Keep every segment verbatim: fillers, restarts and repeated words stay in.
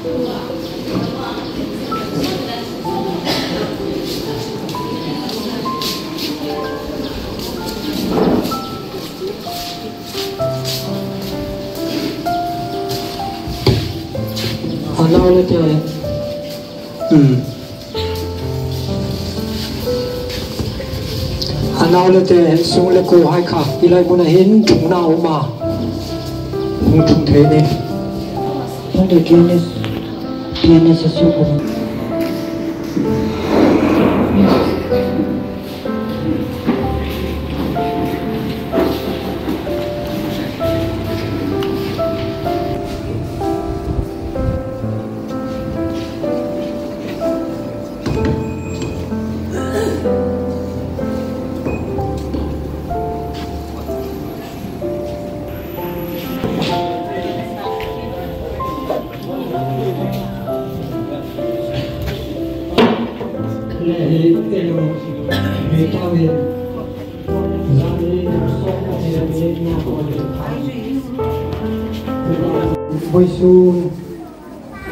A nau le te, um, a nau le te, sung le kuo hai kha, hi lai hmuna hin ṭhungna a um a, hung ṭhung thei a nih. Hung thei ni. Pianist a suk a. Vawisun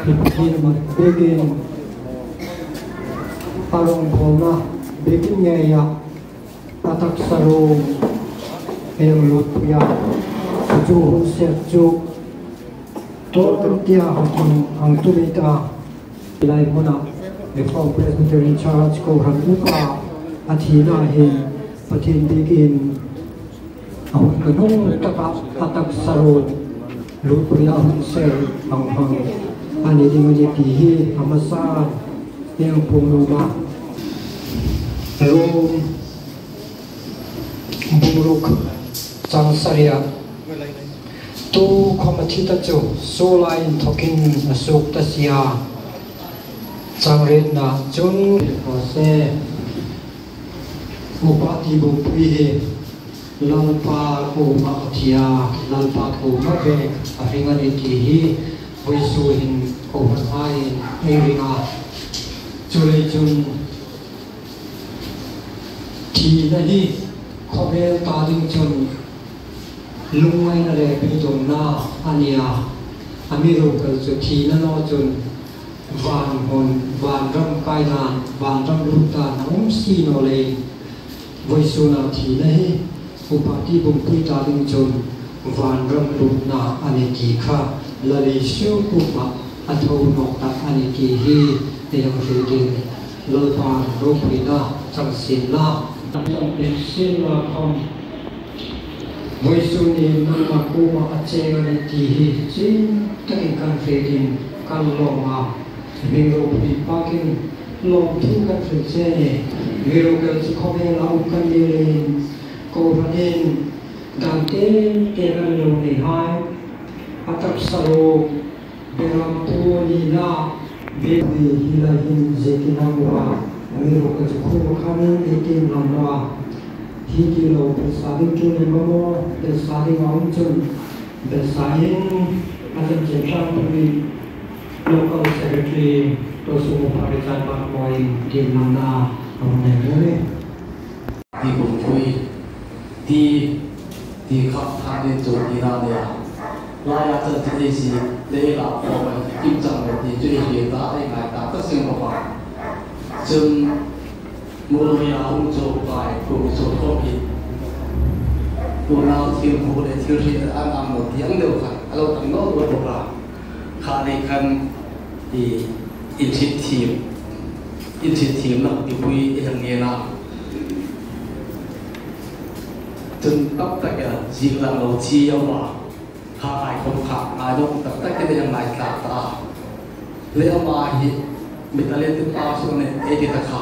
hi Pathien biekin a rawngbawlna biekin ngeia a taksa ruom ei hang lutpui a, chu hun sir chu tawp tia hang, hang tum ei ta. Hi lai hmuna Reformed Presbyterian Church kohran upa a thina hin Pathien biekin a hun kanung taka a taksa ruom lutpuia hun sir hang hmang a ni ding a nih ti hi a hmasan ei hang puong nuom a. Rom bung ruk chang saria, tukhawm a thi ta chu suola inthokin a suok ta si a. Chang rietna chun, Mose, Upa ti bumpui hi Lalpa kuoma a thi a, Lalpa kuoma bek a hring a nih ti hi vawisun hin kohranhaiin ei ring a. Chuleiin chun thina hi khawvel ta ding chun lungngaina le beidongna a ni a. Amiruokchu thina naw chun van hmun, vanram kai dan, vanram lut dan a um si naw leiin, vawisuna thina hi Upa ti bumpui ta ding chun vanram lutna a nih ti kha Lal Isu kuoma a tho nawk tak a nih ti hi ei hang hril ding. Lalpan ropuina chang sien la. Chang sien la khawm, vawisun hi nangma kuoma a cheng a nih ti hi chieng takin kan hriet ding kan lawm a. Hming ropui pakin lawmthu kan hril che a nih. Amiruokchu khawvela um kan ni leiin, kohranin dan teng teng a ni lo nei hai, a taksa ruom beramtu nina bik hi lai hin ziekin a um a. Amiruokchu khawvel khan ei tiem hlak naw a. Hi ti lo, belsa ding tu le mamaw, belsa ding a um chun, belsain a chanchin hrangpui Local Secretary, Tosumo Paritan Bakmoi, tiem hlakna a hung nei a nih. Ti bumpui, ti, ti kha thang ding chu tina a nih a. Laia chanchin ei ziek le la khawm a kim chang lo ti chu ei hriet ta, ei ngai ta, ka seng bawk a. Chun, Muolhoia hung chawk lai, hung chawk khawm hi unau thil hmu le thil hriet an ang naw ti ang deu khan a lo tam naw bawk a. Kha lei khan i, inhrietthiem, inhrietthiem nak tipui ei hang ngen a. Chun tak tak a ziek lang lo chi a um a. Kha ngai khawm kha, ngai dawk tak tak kha ei hang ngai tlak ta a. Le ama hi mi talent pa chu a nih ei ti ta kha.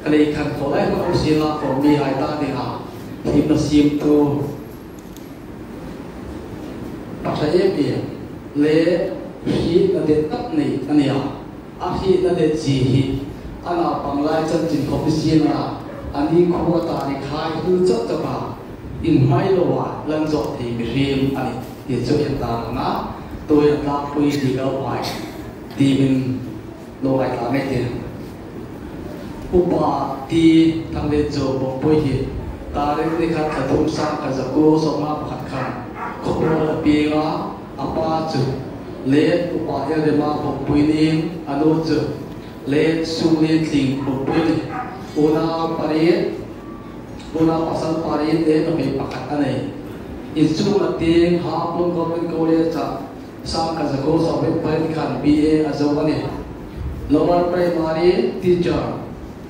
Kha lei khan khawlai hmun a um sien la, khawm mihai ta dinga thiemna siemtu, pahra em em le hrietna det tak nei a nih a. A hrietna det zie hi a naupang lai chanchin khawm ni sien la, a ni khuo a ta ni khai hlu chak chak a, inhmai loa lan zawh thei mihriem a nih ti chu ei hang tarlang a. Tuhin tlangpui ti kha pai ti min lo ngaithlak ngei ei tih. Upa ti Thanglenchaw Bawngpui hi tarik ni khat, thla thum, sangkhat zakuo sawmnga pakhat khan khawbor a pieng a, a pa chu Late Upa L. Rema buoipui ni, a nu chu Late Sungni Tling buoipui ni. Unau pariet, unau pasal pariet le nuhmei pakhat a nei. Inchung a tieng Hapung Government College-a sangkhat zakuo sawmriet pariet khan B A a zo a nih. Lower Primary teacher,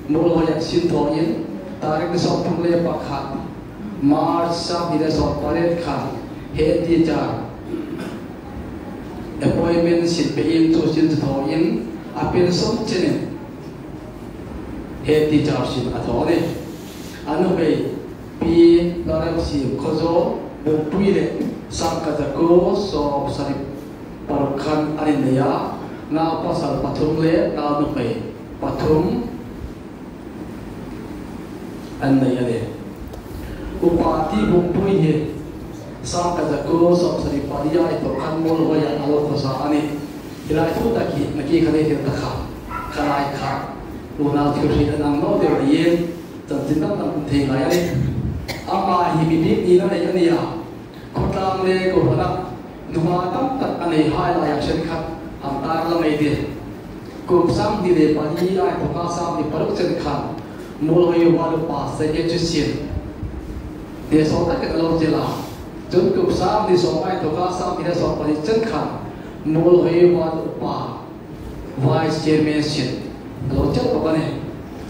Muolhoia sin thawin, tarik ni sawmthum le pakhat March, sanghni le sawmpariet khan head teacher appointment sin pein, chu sin chu thawin, a pension chenin head teacher sin a thaw a nih. A nuhmei Pi Lalremsiemkhozawl buoipui le sangkhat zakuo sawmsari paruk khan an innei a, nau pasal pathum le nau nuhmei pathum an nei a nih. Upa T. Buoipui hi sangkhat zakuo sawmsari pali a inthawk khan Muolhoia a lo khawsa a nih. Hi lai thu tak hi nakie khan ei hril ta kha, kha lai kha unau thil hriet an ang naw deu leiin chanchin dang dang um thei ngai a nih. Ama hi mi bik nina nei a nih a, khawtlang le kohran a nuhma tam tak a neihai laia ṭhenkhat hang tar la mei tih. Kum sanghni le pali a inthawka sanghni paruk chen khan Muolhoi Ward Upa Secretary sin hne sawt takin a lo chel a. Chun kum sanghni sawm a inthawka sanghni le sawmpali chen khan Muolhoi Ward Upa Vice Chairman sin a lo chel bawk a nih.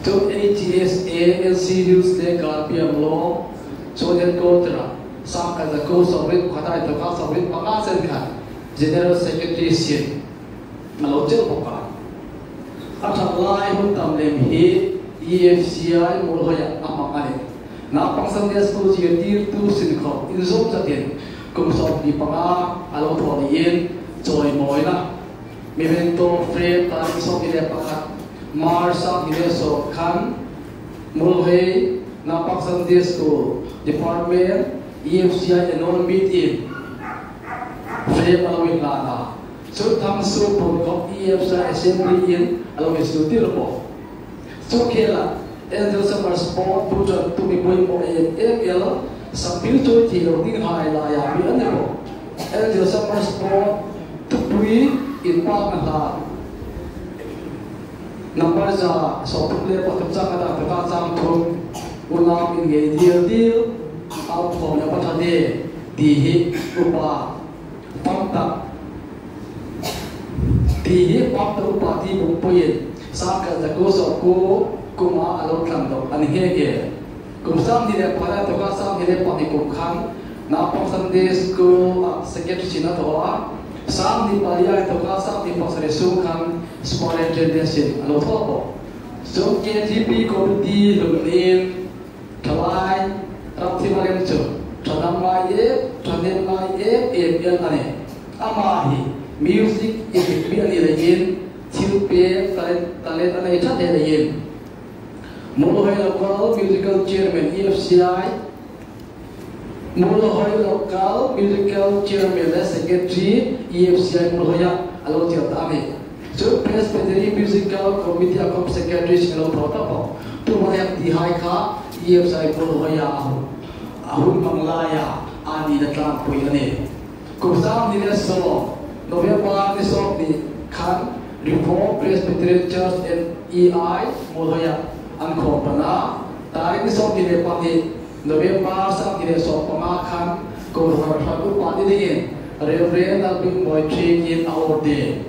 Chun N H S A, N C Hills le Karbi Anglong Southern Quarter-a sangkhat zakuo sawmriet pakhat a inthawka sawmriet panga chen khan General Secretary sin a lo chel bawk a. A ṭhat lai hun tam lem hi E F C I Muolhoia a hmang a nih. Naupang Sunday School zirtirtu sin khawm inzawm zatin kum sawmhni panga a lo thaw leiin chawimawina memento frame tarik sawmhni le pakhat March, sanghni le sawm khan Muolhoi Naupang Sunday School Department, E F C I annual meeting frame a lo inhlan a. Chun Thangsuo Pun khawm E F C I assembly-in a lo insuo tir bawk. Chu khela Angel Summer Sport bu ṭantu mi poimaw em em el, sampil chawi thei lo dinghai laia mi a ni bawk. Angel Summer Sport thupui inpakna hla number za sawmthum le pathum chang a, a dang taka chang thum, unau in ngei dil dil a um khawm le a ṭha de ti hi Upa Pamtak, ti hi Pamtak Upa T. Buoipuiin sangkhat zakuo sawmkuo kuma a lo tlan dawk a ni ngei ngei. Kum sanghni le pali a inthawka sanghni le pahni kum khan Naupang Sunday School-a secretary sin a thaw a. Sanghni pali a inthawka sanghni pasari sung khan superintendent sin a lo thaw bawk. Chun K T P committee hlun niin thalai ram thim a lem chu ṭha dam ngai em, ṭha nem ngai em em a nih. Ama hi music inrik mi a ni leiin thil pek talent, talent a nei ṭha hle leiin Muolhoi Local Musical Chairman, E F C I, Muolhoi Local Musical Chairman le Secretary, E F C I Muolhoia a lo chel ta a nih. Chu Presbytery Musical Committee-a khawm Secretary sin a lo thaw ta bawk. Tuhin tihai kha E F C I Muolhoia a hun, a hun hmang laia a nina tlangpui a nih. Kum sanghni le sawm, November ni sawmhni khan Reformed Presbyterian Church and E I Muolhoia an khawm pan a. Tarik ni sawmhni le pahni November, sanghni le sawmpanga khan kohran hrat upa ni dingin Reverend Lalbingmawi Thingin a ordain.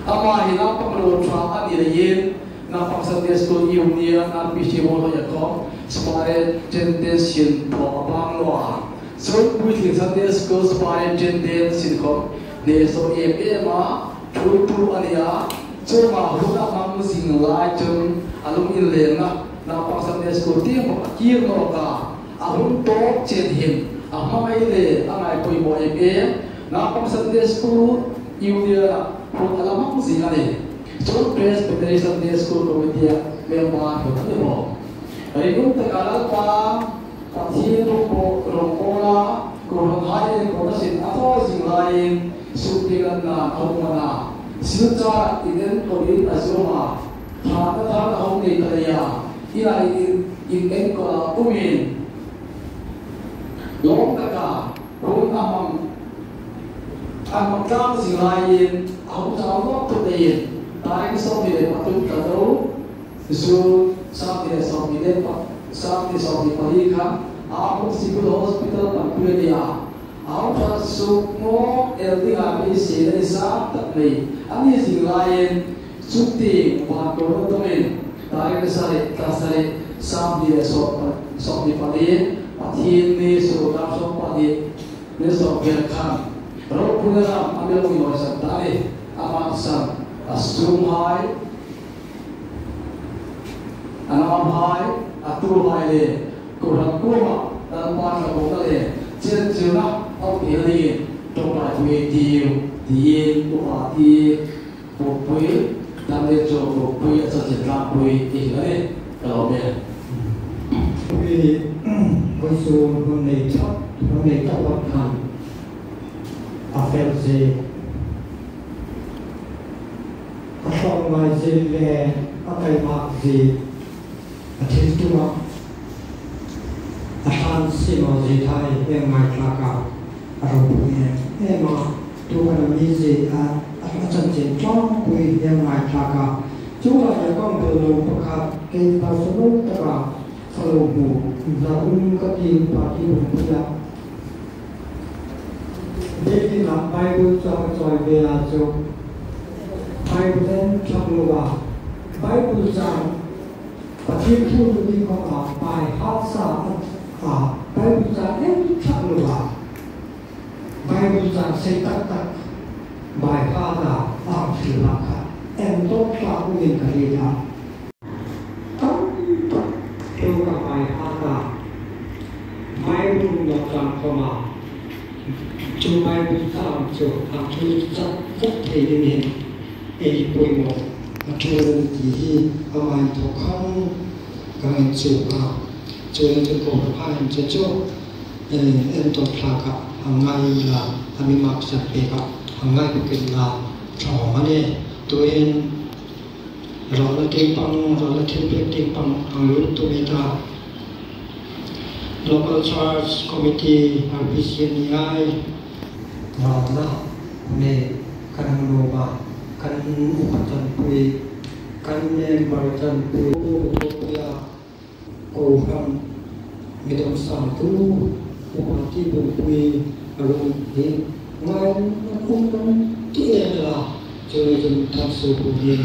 Ama hi naupang lo ṭha a ni leiin Naupang Sunday School Union, N P C Muolhoia khawm superintendent sin thaw a bang naw a. Chun Puitling Sunday School superintendent sin khawm hne suo em em a, ṭhuoitu a ni a. Chu ama hun a hmang zing lai chun a lunginlengna Naupang Sunday School tieng bawk a kir nawk a. A hun tawp chen hin a hmangai le a ngai poimaw em em. Naupang Sunday School Union-a hun a la hmang zing a nih. Chun Presbytery Sunday School Committee-a member hlun a ni bawk. Ringum taka Lalpa Pathien rawngbaw-, rawngbawla kohranhai enkawlna sin a thaw zing laiin suktieng natna a hung man a. Silchar inenkawl a zuom a, ṭhatna thar a hung nei ta leia, ina in, inenkawl a umin lawm taka hun a hmang, A hmang tlang zing laiin, a hung zau nawk tu leiin, tarik sawmhni le pathum ta lo, June sawmhni le sawmhni le pa, sawmhni sawmhni pali khan, a hung Civil Hospital panpui a nih a. A hung ṭha suk ngawt el dinga mi si le sam tak mai a ni zing laiin, chutieng ban ko na tumin, tarik sari, ta sari, sawmhni le sawm, sawmhni pali, Pathienni, Sukdam sawm pali, ni sawm vel khan, ropuina ram a mi lo inhawisan ta a nih. Ama san, a sunghai, a namhai, a tuhai le, kohran kuoma, Lalpa ṭha kona le, chen chilna, a uk hi la dingin, ṭawngṭaipui ei tiu, tiin, upa ti, Bawpui, dam le chaw bawpui, a chanchin tlangpui, ti hi a nih, ka lawm el. Bawpui, vawisun hun nei tlat, hun nei tlat khan a fel zie, a tlawmngai zie le a kaimak zie, a thil tum a, a hlan siem a zie thei hi ngaithlak a, a ropui em em a, tu khan a mi zie a, a, a chanchin tlangpui hi ngaithlak a. Chuleiin ka hang bel lo pakhat, kei personal taka ka lo hmu, la um ka ti, Upa Tibuonpuia. David-a Bible chang a chawi ve a chu, Bible en thlak lo a, Bible chang Pathien thu ding khawma by heart sa a, Bible chang en thlak lo a, Bible chang sei tak tak by heart a, a hang hril hlak kha, en tawk hlak dingin ka hriet a. Tam tak ṭhenkhat by heart a, Bible nawk chang khawma, chu Bible chang chu a ṭul zat zat thei dingin ei poimaw a ṭul a nih ti hi ama inthawk khan ka hang inchuk a. Chuleiin chu kohran khan chu chu, eh, en tawk hlak a, hang ngai unla, a mi maksan pek a, hang ngai bawk unla, ṭhahnem a nih. Tuhin Rawlna tieng pang, rawlna thilpek tieng pang hang lut tum ei ta. Local Church Committee, R P C ni hai. Rawlna nei kan hang nuom a, kan upa chanpui, kan member chanpui, upa chanpui a. Kohran mi dawmsangtu Upa Tibuonpuia ruong hi ngaina um naw ti el a, chuleiin chun Thangsuopuon hin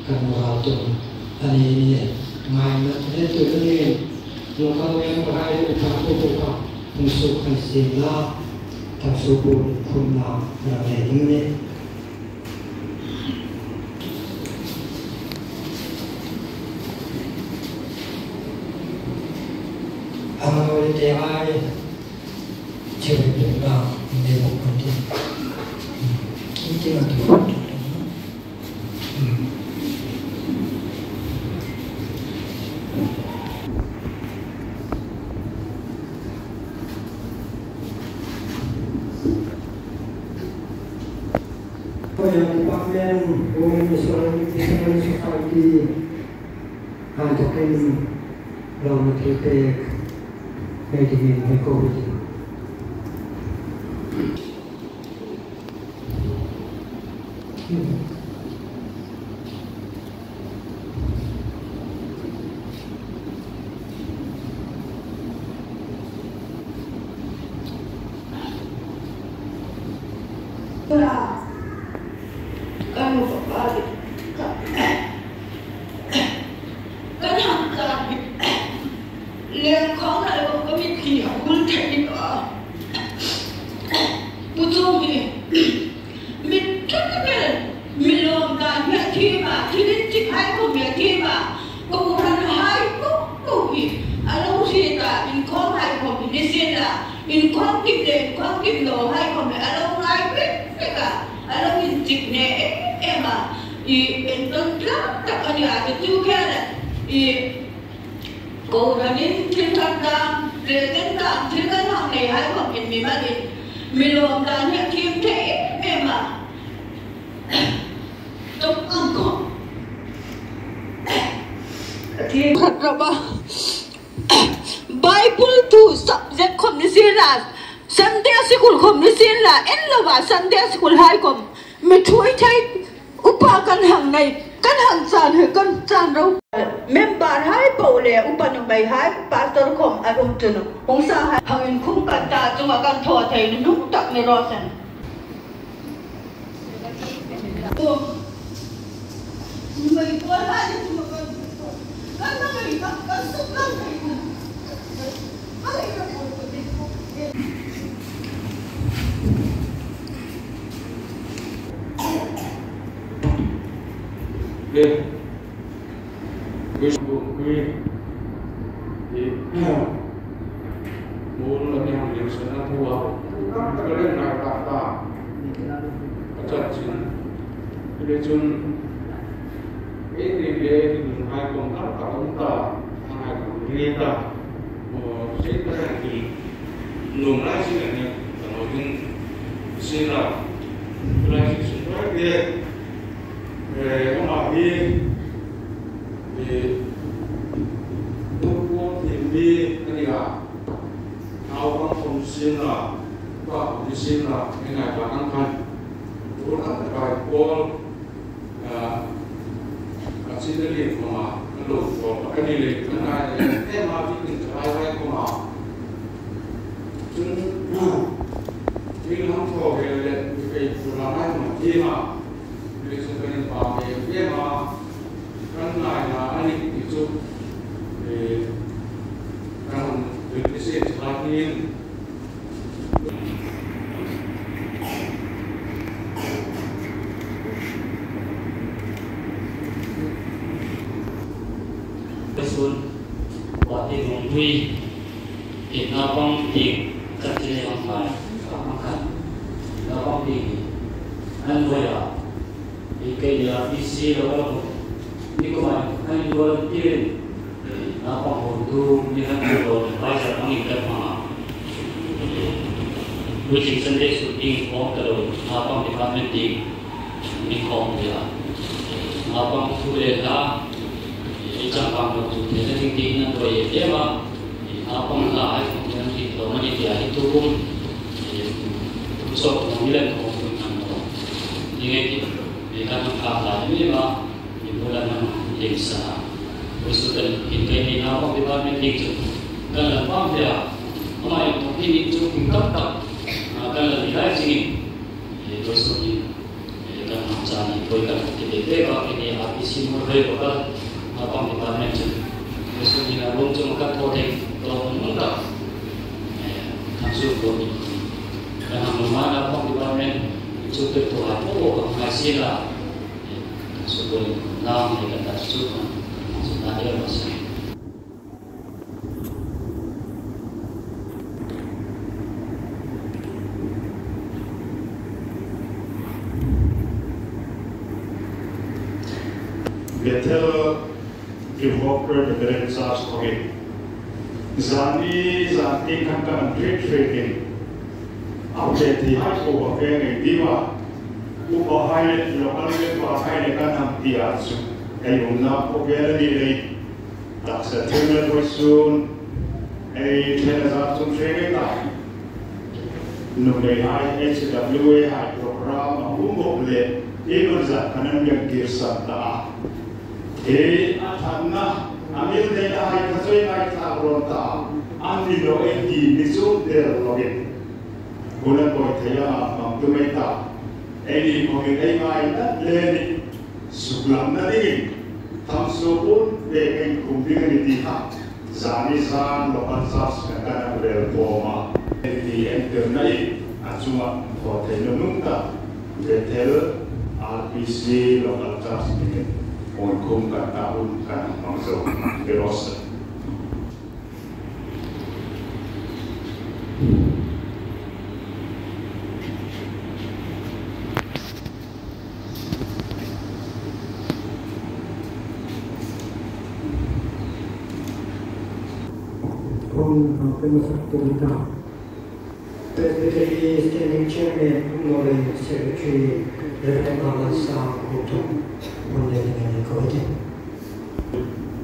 kan Lalpa tum a ni nih. Ngaina ti le tu le ni, local member hai upa tu upa hung suok hai sien la, Thangsuopuon khumna ram nei ding nih. Ang awle te ai, cheu pe na, ne bo kon ti. Ki ti na tu. Department, Women Missionary, Missionary Society, hai takin, rawlna thilpek nei dingin mi ko ti. Kan hang ta hi. Leng khawng na lo ka mit khi ha kul thei ni ka. Pu chu hi. Mit thut ka bel. Mi lawm dan hi a thiem a. Thil inchik hai khawm hi a thiem a. Kohran hai ko ko hi. A lo hriet a. Inkhawm hai khawm hi ni sien la. Inkhawm kim le, inkhawm kim naw hai khawm hi a lo ngai vek vek a. A lo inchik ne em em a. I, entawn tlak tak a ni a, chu chu khela. I, kohranin thil ṭhat dam, present dam, thil kan hang nei hai khawm hin mi malin, mi lawm dan hi a thiem thei em em a. Ṭawng ang khawm. A thiem. Khat rawh a. Bible thu subject khawm ni sien la. Sunday school khom ni sien la, en lo a Sunday school hai khom mi ṭhuoi thei upa kan hang nei, kan hang chan hi kan chan ro. Member hai po le upa nuhmei hai, pastor khom a rum chun hung sa hai hang inkhum kan ta chunga kan thaw thei nung tak ni raw se. Mul ani hang lem sana thua. Ka lem ngai tak ta. Ka chat chin. Ile chun. Ei ni le ni hai kong tak tak om ta. Hai kong ni ta. Mo sei ta ni. Nung lai sin ni. Ta mo ding. Sin la. Lai sin sin lai de. Eh, ama hi. Eh, tu ko thim ni ani a. Naupang khom sin la, pa khom sin la, ni ngai ba ang khan. Ur an kai Paul, ah, a chi da li khom a, a lo khom a, ani le, an ngai le, e ma bi tin chai rai khom a. Chun, ah, mi lam khom he le, mi kai pu la ngai ma ti ma. Kristu kan inpâk em em a, kan ngaina a nih ti chu, eh, kan hung hril ni sien chu lai hin. Sun, Pathian hung tui. Ei naupang tieng, kan ti le hang ngai, hang khan. Naupang tieng hi, an voi a, ei kei ni R T C lo lo. Ni ko mai, an volunteer in, naupang hung tu, ni han tu lo, advisor hmangin kan hmang a. Weekly Sunday school tieng khom ta lo, naupang department tieng. Ni khom tia. Naupang thu le hla, ei changkang lo chu thei ding ding nan voi em em a. Naupang hla hai khom nan ti lo mani tia hi tu kum. Thu sok khom ni len khom tu nan lo. Ni ngai ti, ni kan hang kha hla ni ma, ni bu la nan lim sa. Usu kan hin kai ni naupang department ding chu. Kan la pam tia. Ama in thok ni chu kum tam tak. Kan la ni lai chingin. Ei, voi suk ni, ei, kan hmang cha ni, voi kan ti ve ve va, ei, R T C Muolhoi local, a pang department chu. Voi suk ni a room chu kan thaw thei, thaw hung hung ta. Ei, kan suk bo ni. Kan hang ma na pang department, chu te thaw hai po po kan ngai si la. Ei, kan suk bo ni, na, ei, kan ta chu kan, kan suk na de ma si. Bethel Rehoboth Presbyterian Church khawmin zani zan tieng khan kan hriet hrietin a hriet thei hai po a fe ngei tima, upa hai le local member hai le kan hang tia chu ei umna khawvel a ni lei. Taksa thil le vawisun ei ṭhen a zat chun hre ngei ta. Nuhmei hai H W A hai program a hung bawk le, ei nun zat kan an ngem kir san ta a. Ei a ṭhatna, a mil neina hai kha chawi ngai thlak rawn ta a. An ni lo ei ti ni chu der lovin. Hun a pawi thei a hmang tum ei ta. Eini khawmin ei ngai tlat le ni. Suklamna dingin, tham suok un ve kan khum ding a ni ti kha. Zani zan local church kan kan a rel pawm a. Ti entirna in a chunga thaw thei nunung ta. Bethel R P C local church dingin hung khum kan ta hun kan hmang zo. Be awesome. Presbytery Standing Chairman, Secretary, Reverend Alan Sam,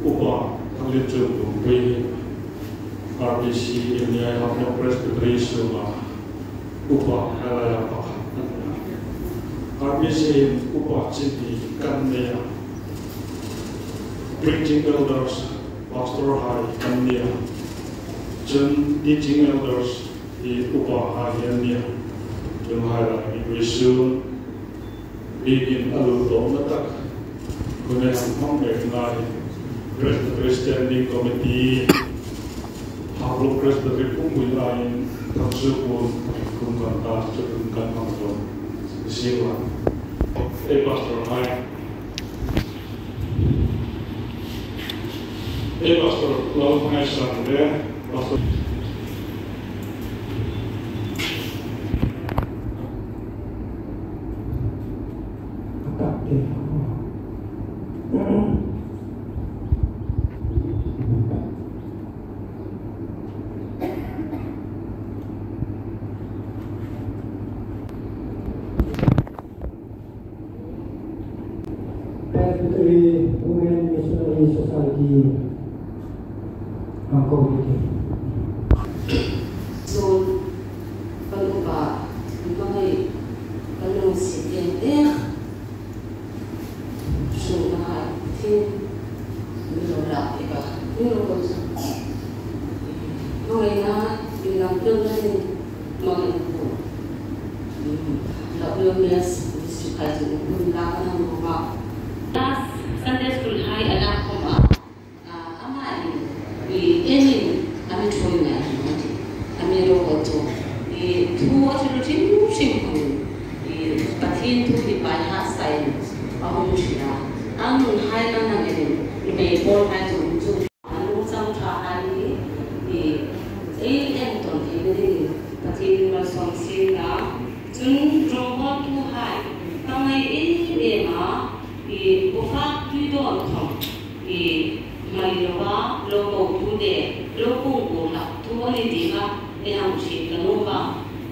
Upa, Thanglinchung Tumpuii, R P C, M I, Haflong Presbytery, Suma, Upa, a la ya pakhat. R B C in upa chi hni kan nei a. Preaching elders, pastor hai kan nei a. Chun teaching elders, hi upa hai an nih a. Chun hai lai hi Jesu biekin a lutawmna tak hun ei hang hmang mek ngai hin Presbytery Standing Committee, Haklum Presbytery pumpuia hin thangsuo pun kum kan ta chu kum kan hmang dawn si la. Ei pastor hai, ei pastor Lalhmangaisan le pastor Presbytery Women Missionary Society ang ko biki. So, kan upa, hmangai, kan lo si teng teng. Sungna hai, thil, mi lo lak, i ba, mi lo ko sa. Hmangaina, mi lam tel na ni, hmangaina ko. W M S, district hai chu, mi la ka na mo ba. Last Sunday school hai a la ko ma. Ah, ama in, i, enin, a mi ṭhuoi ngai hi a ti. A mi ro ko chu, i, thu a thu ṭhim ṭhim khawm, i, Pathien thu hi by heart sa in, a hung ṭhin a. A nun hai la nang enin, i, numei pawl hai chu, chu, a nungchang ṭha hai hi, i, ei enton theina dingin, Pathien malsawm sien la. Chun rongbawltu hai, ka ngai em em a, i, bu fak tui dawn khawm, i, hmai lo a, lo ko tu le, lo kung ko hlak tu a ni ti kha, ei hang hriet ka nuom a.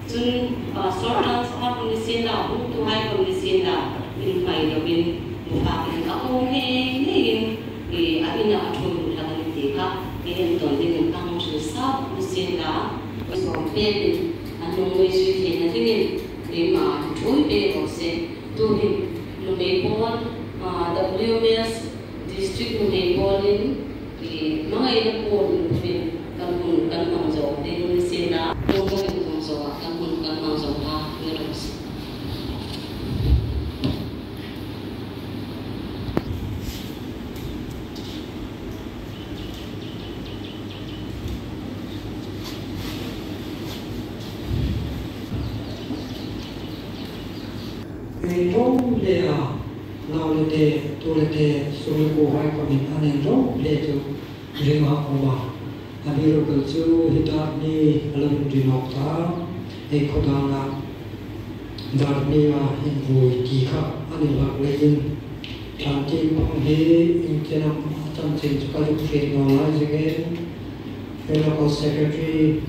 Chun, pastor transfer khawm ni sien la, hung tu hai khawm ni sien la, inhmai lovin, bu fak in a ko ngei ngei in, i, a ina a ṭhuoi hlak a ni ti kha, ei enton dingin a hang hril sa ni sien la, sawm pek in, a hnungnui zui theina dingin, keima ṭhuoi pek raw se. Tuhin numei pawl, ah, W M S District numei pawlin, i, hmangaina pawl nuin kan hun kan hmang zo ding ni sien la, kan hun kan hmang zo a, kan hun kan hmang zo a, ni raw se. Ei ṭawng le a, nau le te, tu le te, sung le kuo hai khawmin an inro le chu ring a um a. A mi ro kal chu hi dar hni a lo inri nawk ta. Ei khaw danga dar hnia invui ti kha a ni hlak leiin. Ṭan tieng pang hi iengtin am a chanchin chu ka zuk hriet naw lai zingin, ei local secretary,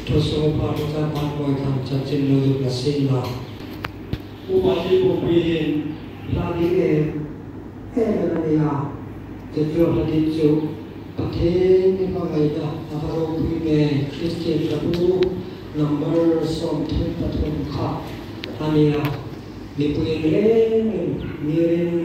thusuo pa Ṭhangzan Hmar Mawi khan chanchin lo zuk la sien la. Upa Hripui hin hla ding em em a ni a. Chu chu hla ding chu Pathien ni hmangaina a va ropui ngei Christian ṭha bu number sawmthum pathum kha a ni a. Mipui reng rengin mi reng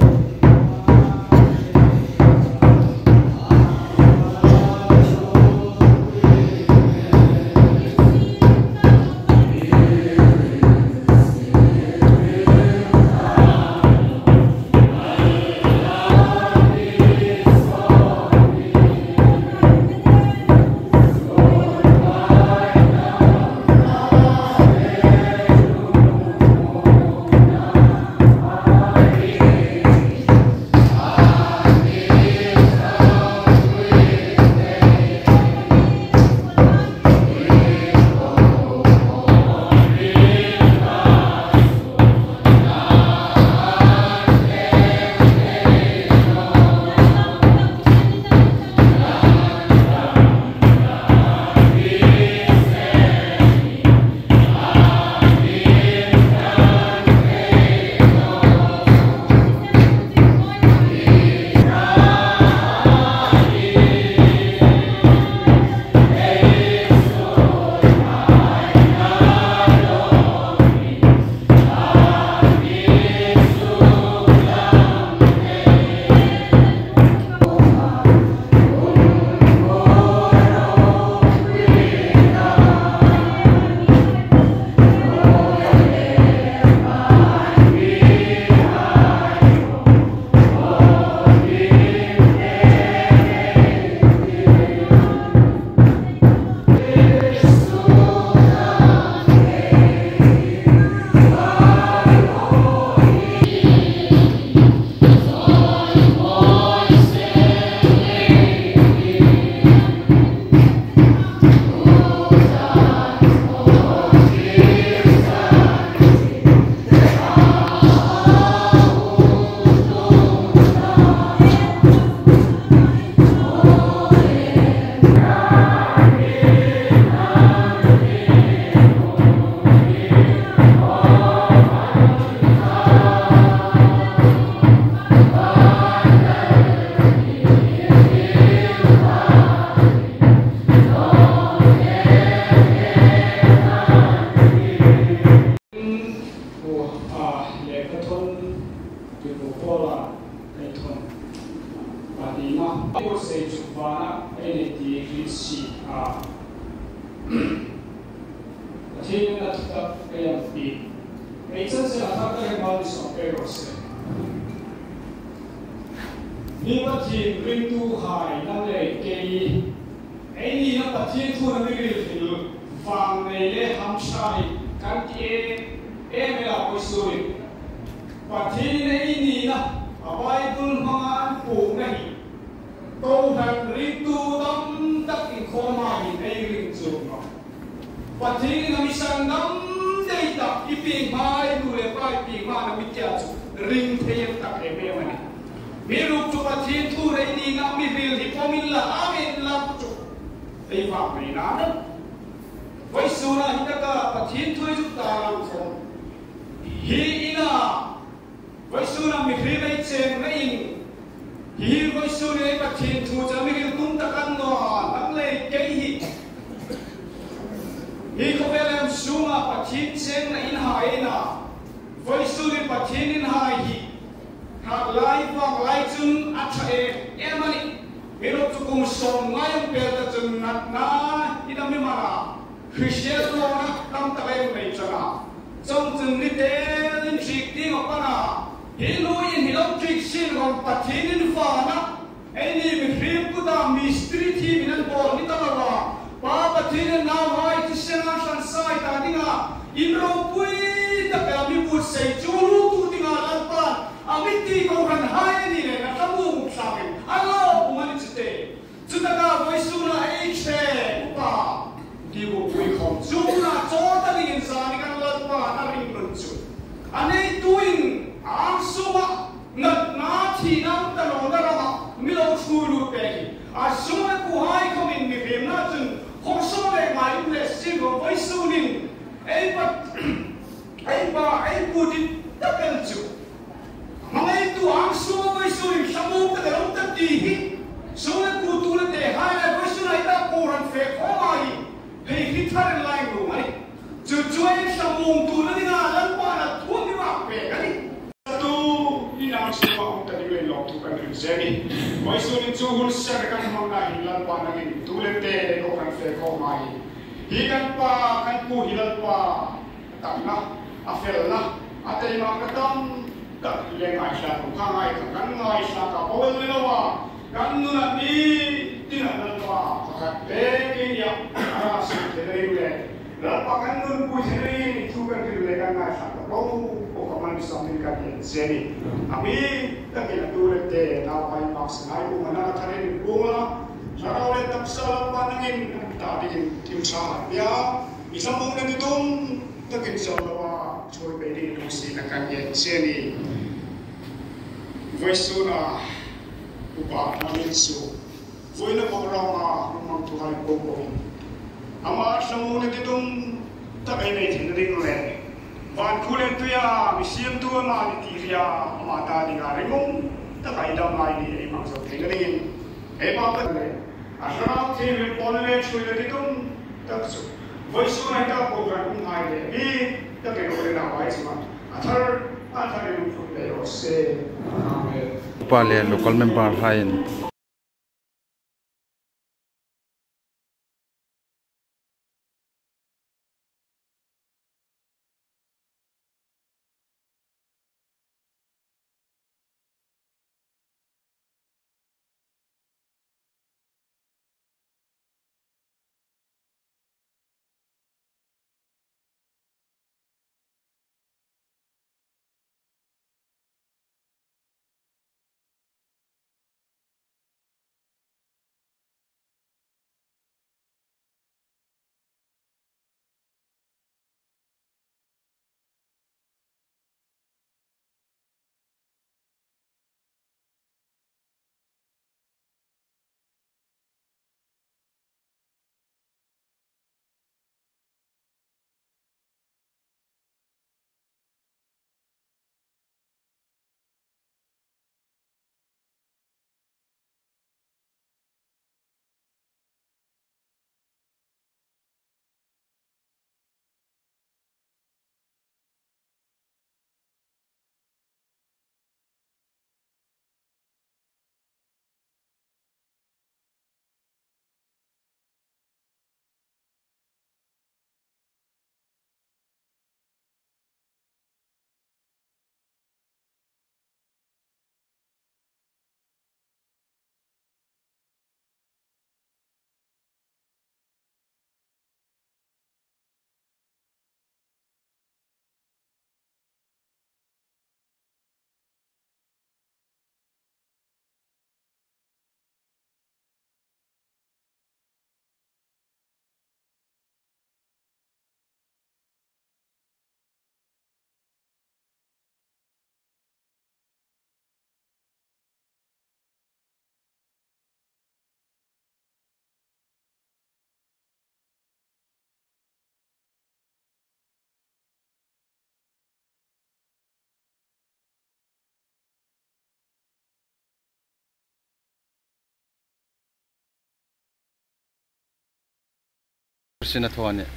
Ei buotsai chu vana ei nei ti hriet si a. Pathienin a thutak ei hang pek. Ei chan chen a thar ka hre mal ni sawm pek raw se. Mi Pathien ringtuhai nang le kei, ei nina Pathien thuna mi hril hril vang nei le hamṭha hi kan ti em em a, vawisun hin Pathienin ei nina a Bible hmanga a puongna hi kohran ringtu tam tak inkhawma hin ei ring chuong nawh. Pathienin a mi sandam dai tak, i pieng hma, i nu le pa i pieng hma a mi tia chu ring thei tak em em a nih. Amiruokchu Pathien thu ei nina mi hril hi pawm inla, amen inla chu ei vak nei nawh. Vawisuna hi taka Pathien thu ei zuk ta lang khom hi ina, vawisuna mihriem ei chengna in, hi vawisun ei Pathien thu chu mi hril tum tak a ni naw a, nang le kei hi. Hi khawvel em sunga Pathien chengna in hai ei na. Vawisun ei Pathien in hai hi. Khat lai vang lai chun a ṭha em em a nih. Amiruokchu kum sawmnga hung pel ta chun natna hi dam mi hmang a. Hrisel nawna tam tak ei nei chang a. Chuongchun ni tel inhriek ding a pan a. Hi nu in hi lo hriek sin rawh, Pathienin vana eini mihriem kuta mistri thiemin an bawl ni ta lo a. Pa Pathienin nauhai thisena hran sai ta dinga in ropui tak a mi buotsai chu lutu dinga Lalpan a mi ti kohranhai a ni leiin a thlamuong tlangin a lo um a ni chu te. Chutaka vawisuna ei ṭhe upa ti bu pui khom chu na chaw ta dingin zani kan Lalpan a ring nun chu. A neitu in a ang sunga natna thina ta nawna rama mi lo ṭhuoi lut pek hi. A sung le kuohai khomin mihriemna chun khawsawt le ngai um le si ro vawisun in ei pa, ei pa, ei pu ti tak el chu. Hmangaitu ang sunga vawisun in thlamuong tak a lo um ta ti hi. Sung le kuo tu le tehai le vawisun ei ta kohran fe khoma hi. Hei hi thar en lai lo mai. Chu chu ei thlamuongtu na dinga Lalpan a thu mi vak pek a nih. Tu ni nang sunga um ta ding le lawmthu kan hril zie a nih. Vawisun in chu hun ser kan hmangna hin Lalpa nangin tu le te kohran fe khoma hi. Hi kan pa, kan pu hi Lalpa, a tamna, a felna, a taimakna tam tak le ngaithlak, kan ngaithlak, kan ngaithlak a bawel ni lo a, kan nuna ni tina Lalpa, pakhat pek ei nia, a ra suk thei ding le, Lalpa kan nunpui thei ding thu kan hril le kan ngaithlak a bo, bo ka man sam min kan en zie a nih. A mi, ka kin a tu le te, nauhai mak sa ngai, u ma na ka tharin u la, Thlarau le taksa Lalpa nangin, ta dingin, tim sa ha, ya, I thlamuongna ti tum takin chau lo a, chawi pei dingin lungsietna kan ngen che a nih. Vawisuna upa hmangin chu, vuina program-a hmangtuhai po po. Ama thlamuongna ti tum tak ei nei theina ding le, van khuo le tuia mi siemtu ama ni ti hria, ama ta dinga ringum tak ei dam lai ni ei hmang zo theina dingin. Ei pa kan le, a Thlarau Thienghlim pawlna le ṭhuoina ti tum tak chu, vawisun ei ta program-a um hai le, mi tak ei lo le na vai chu ma, a thar, a thar ei lo phut le ro se. Amen. Upa le local member haiin. Sina thaw a nih.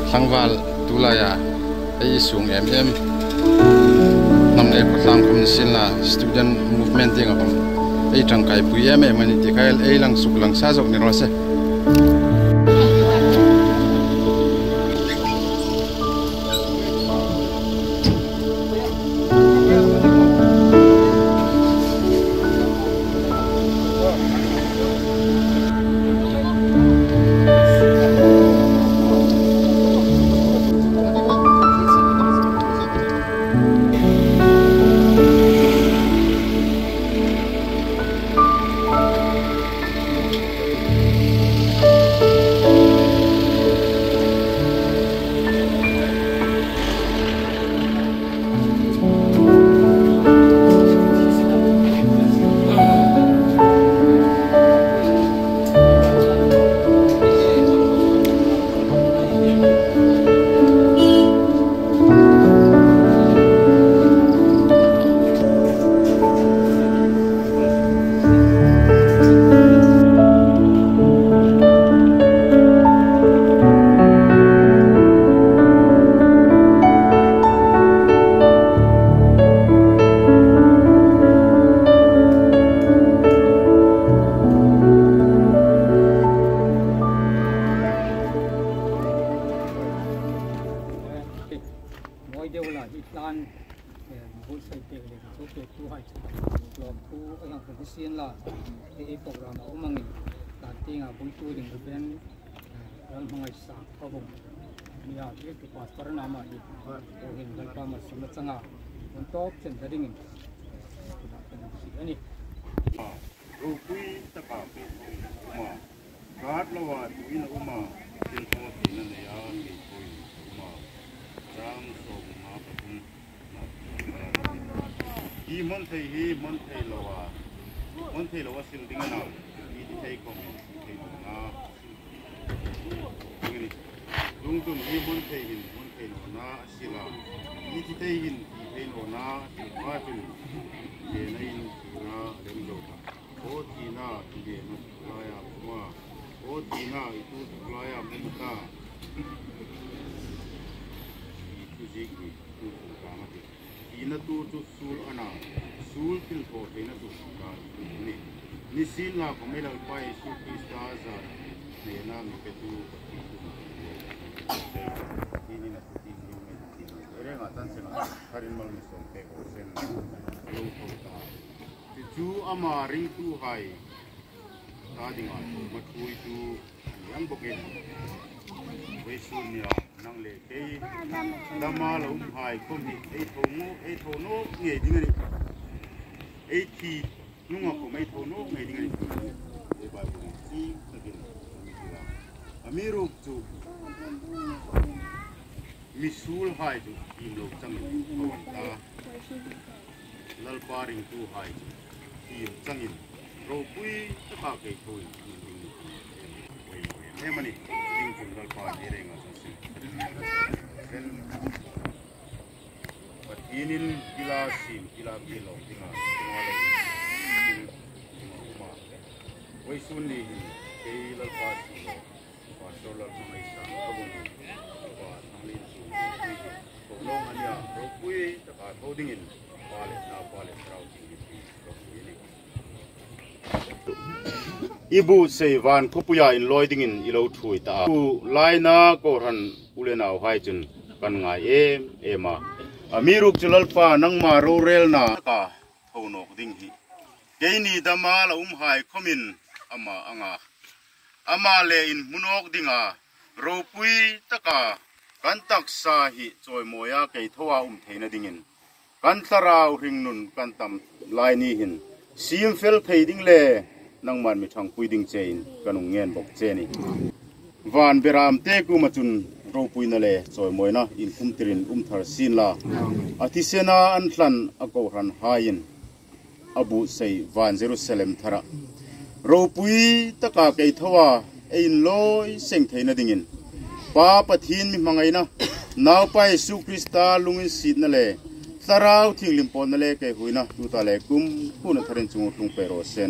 Tlangval tu laia ei sung em em. Hnam le khawtlang khawm sienla student movement ding a bang. Ei ṭangkaipui em em a nih ti kha ei lang suk lang sa zawk ni raw se. Mawi deu la, hi tlan, eh, buotsai pek le, chu pektuhai chu, lawmthu a hang hung sienla, ei program a um angin, tlan tienga buoitu ding Reverend, eh, Lalhmangaisang Khawbung. Nia, hi chu pastor na ma hi, ko hin Lalpa malsawmna changa, hun tawp chen ta dingin, eh, kan si a nih. Ropui taka pek um a. Kat loa tuin a um a, thil thaw theina neia kei thaw a um a, ram sawm nga pathum. Hi hmawn thei hi hmawn thei loa, hmawn thei loa sil ding a na, hi ti thei khawm hi thei nawna. Ding a nih. Lungtum hi hmawn thei hin hmawn thei nawna a sil a, hi ti thei hin ti thei nawna a sil pha chun, thina in thina a lem zo ta. Aw thina, thina i tu laia um a. Aw thina, i tu tu laia um ta. I tu zik ni, tu tu ka ma ti. Thina tu chu suol a na, suol thil thaw theina chu ka ni. Ni sienla khawm ei Lalpa Isu Krista zar hnena mi petu Pathien tu. Thina tu ti ni. Ei renga tan sena, kharin mal mi sawm pek aw sen. Lo tho ta. Chu chu ama ringtuhai ta dinga thawma thuoitu a ni ang bawkin, vawisun nia nang le kei dama lo umhai khawm hi ei tho nawk, ei tho nawk ngei ding a nih. Ei thi hnunga khawm ei tho nawk ngei ding a nih. Ei Bible-in chieng takin a mi ti a. Amiruokchu mi suolhai chu iem lo changin tho an ta. Lalpa ringtuhai chu iem changin ropui taka kei tho in iem ding ni. Em em a nih. Ding chun Lalpa ni renga chu sin. Pathienin kila siem, kila kilo dinga, kila lo. Vawisun ni hin kei Lalpa siem lo. Pastor Lalhmangaisang Khawbung, Pa Thanglien Sum, ko nawk a nia, ropui taka tho dingin, Pa le Naupa le Thlarau Thienghlim ropui a nih. I buotsai van khawpuia inlawi dingin i lo thuoi ta a. Laina kohran u le nauhai chun kan ngai em em a. Amiruokchu Lalpa nangma rorelna ka tho nawk ding hi. Keini dama la umhai khawmin ama anga. Ama le inhmu nawk dinga ropui taka kan taksa hi chawimawia kei thoa um theina dingin kan thlarau hringnun kan tam lai ni hin siem fel thei ding le nangman mi ṭhangpui ding chein kan hung ngen bawk che a nih. Van beram te kuoma chun ropuina le chawimawina inkhum tirin um thar sien la. A thisena an thlan a kohranhaiin a buotsai van Jerusalem thara ropui taka kei thoa ei inlawi seng theina dingin Pa Pathien mi hmangaina, Naupa Isu Krista lunginsietna le Thlarau Thienghlim pâwlna le keihuoina tuta le kumkhuoa tharin chu hung tlung pei raw seh.